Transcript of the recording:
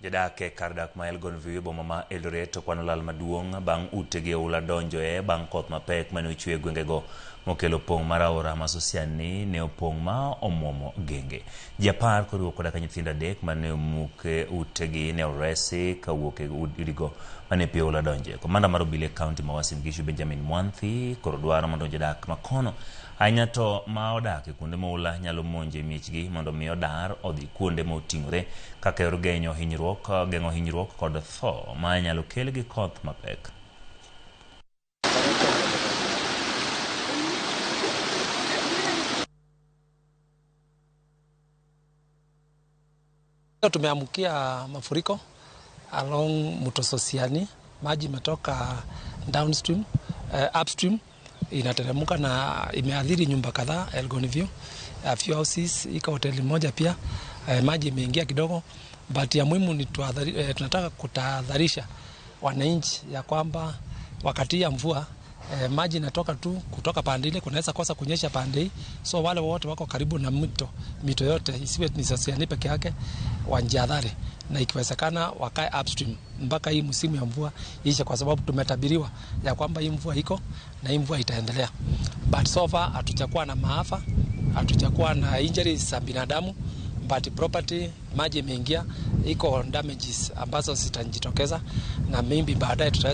Jodak e kar dak ma Elgon View e boma ma Eldoret okwano lal maduong' bang' utegi oula donjoe bang' koth mapek mane ochwe e gwengego mokelo pong' mar aora ma Sosiani ne opong' ma omuomo genge. Ji 10 koriwo koda ka nyithindo 3 mane omuk e utegi ne oresi kawuok e udigo mane pi oula donje. Komanda mar obila e kaunti ma Uasin Gishu Benjamin Mwanthi koro dwaro mondo jodak makono ahinya to ma odak e kuonde ma oula nyalo monjo e miechgi mondo mi odar odhi kuonde ma oting'ore kaka yor geng'o hinyruok kod tho ma nyalo kel gi koth mapek. Tumeamkia mafuriko along Mto Sosiani, maji imetoka downstream, upstream inateremka na imeathiri nyumba kadhaa Elgon View, a few houses, iko hoteli moja pia, maji imeingia kidogo, but ya muhimu ni tunataka kutahadharisha wananchi ya kwamba wakati ya mvua, maji inatoka tu kutoka pande ile, kunaweza kosa kunyesha pande hii, so wale wote wako karibu na mito yote isiwe ni Sosiani peke yake, wajihadhari na ikiwezekana wakae upstream mpaka hii msimu ya mvua ishe, kwa sababu tumetabiriwa ya kwamba hii mvua iko na hii mvua itaendelea. But so far hatujakuwa na maafa, hatujakuwa na injuries za binadamu, but property maji imeingia, iko damages ambazo zitajitokeza na maybe baadaye tutaweza.